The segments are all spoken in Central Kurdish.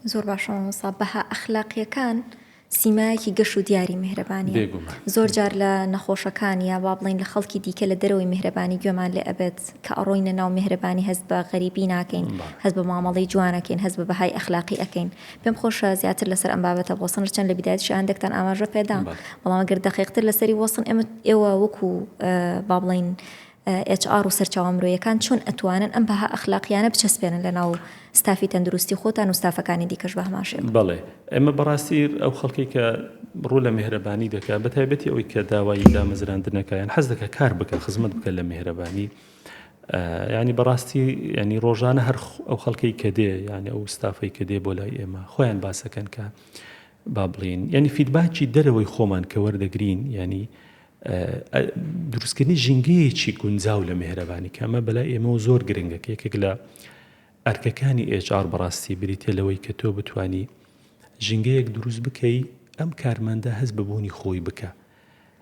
زۆر باشە مامۆستا، بەها ئەخلاقییەکان سیمایەکی گەش و دیاری میهرەبانییە. بێگومان. زۆر جار لە نەخۆشەکان یا با بڵێین لە خەڵکی دیکە لە دەرەوەی میهرەبانی گوێمان لێ ئەبێت کە ئەڕۆینە ناو میهرەبانی هەست بە غەریبی ناکەین، هەست بە مامەڵەی جوان ئەکەین، هەست بە بەهای ئەخلاقی ئەکەین. پێم خۆشە زیاتر لەسەر ئەم بابەتە بوەستن، هەرچەند لە بیدایەتیشا هەندێکتان ئاماژە پێدا، بەڵام ئەگەر دەقیقتر لەسەری بوەستن ئێمە ئێوە وەکو با بڵێین HR و سەرچاوە مرۆیەکان چۆن ئەتوانن ئەم بەها ئەخلاقیانە بچەسپێنن لە ناو ستافی تەندروستی خۆتان و ستافەکانی دیکەش بە هەمان شێوە؟ بەڵێ ئێمە بەڕاستی ئەو خەڵکەی کە ڕوو لە میهرەبانی دەکا بە تایبەتی ئەوەی کە داوای دامەزراندنەکە یان حەز دەکا کار بکە خزمەت بکە لە میهرەبانی ینی بەڕاستی ینی ڕۆژانە هەر ئەو خەڵکەی کە دێ یعنی ئەو ستافەی کە دێ بۆ لای ئێمە خۆیان باسەکەن کە با بڵین ینی feedback ی دەرەوەی خۆمان کە وەردەگرین ینی دروستکردنی ژینگەیەکی گونجاو لە میهرەبانی کە ئەمە بەلای ئێمەوە زۆر گرنگە کە یەکێک لە ئەرکەکانی HR بەڕاستی بریتە لەوەی کە تۆ بتانی ژینگەیەک دروست بکەی ئەم کارمەندە هەست بە بوونی خۆی بکە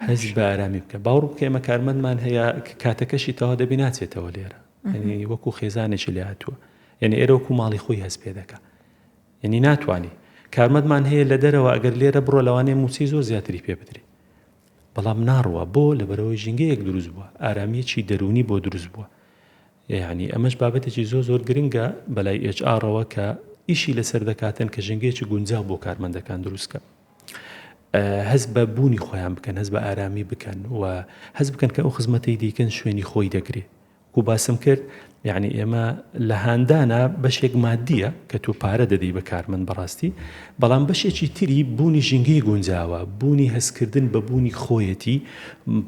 هەست بە ئارامی بکە باوەڕ بکە ئێمە کارمەندمان هەیە کە کاتەکەشی تەوا دەبی ناچێتەوە لێرە یعنی وەکو خێزانێکی لێ هاتووە یعنی ئێرە وەکو ماڵی خۆی هەست پێ دەکا یعنی ناتوانانی کارمەندمان هەیە لە دەرەوە ئەگەر لێرە بڕۆ لەوانەیە موچەی زۆر زیاتری پێ بدرێ بەڵام ناڕوا بۆ؟ لەبەرئەوەی ژینگەیەک دروست بووە، ئارامییەکی دەروونی بۆ دروست بووە. یەعنی ئەمەش بابەتێکی زۆر زۆر گرنگە بەلای HR ەوە کە ئیشی لەسەر دەکاتن کە ژینگەیەکی گونجاو بۆ کارمەندەکان دروست کە هەست بە بوونی خۆیان بکەن، هەست بە ئارامی بکەن و هەست بکەن کە ئەو خزمەتەی دەیکەن شوێنی خۆی دەگرێ. وەکو باسم کرد یعنی ئێمە لە هاندانە بەشێک مادیە کە تۆ پارە دەدەی بە کارمەند بەڕاستی بەڵام بەشێکی تری بوونی ژینگەی گونجاوە بوونی هەستکردن بە بوونی خۆیەتی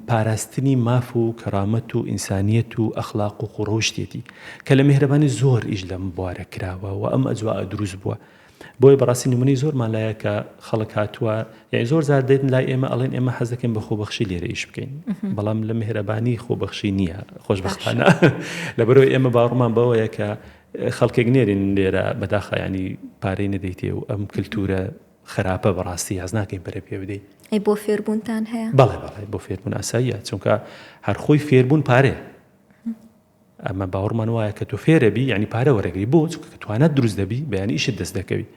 پاراستنی ماف و کەرامەت و ئینسانیەت و ئەخلاق و خوڕەوشتێتی کە لە میهرەبانی زۆر ئیش لەم بوارە کراوە و ئەم ئەجواء دروست بووە بۆیە بەڕاستی نمونەی زۆرمان لایە کە خەڵک هاتووە یعنی زۆر جار دێن لای ئێمە ئەڵێن ئێمە حەز دەکەین بە خۆبەخشی لێرە ئیش بکەین بەڵام لە میهرەبانی خۆبەخشی نییە خۆشبەختانە لەبەرەوەی ئێمە باوەڕمان بەوەیە کە خەڵکێک نێرین لێرە بەداخە ینی پارەی نەدەیتێ و ئەم کللتورە خراپە بەڕاستی حەز ناکەین پەرە پێ بدەین ئەی بۆ فێربوونتان هەیە؟ بەڵێ بەڵێ بۆ فێربوون ئاساییە چونکە هەر خۆی فێربوون پارەیە ئەمە باوەڕمان وایە کە تۆ فێرەبی یعنی پارە وەرەگری بۆ چونکە کە توانات دروست دەبی بەیانی ئیشت دەست دەکەوی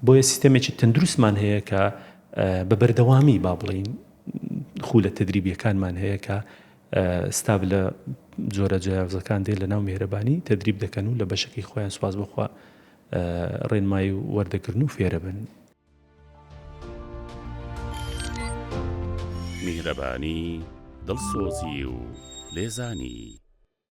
بۆیە سیستەمێکی تەندروستمان هەیە کە بە بەردەوامی با بڵین خولە تدریبیەکانمان هەیە کە ستاف لە جۆرە جیاوازەکان دێ لە ناو میهرەبانی تدریب دەکەن و لە بەشەکەی خۆیان سوپاس بخوا ڕێنمایی وەردەگرن و فێرەبن. میهرەبانی، دڵسۆزی و لێزانی.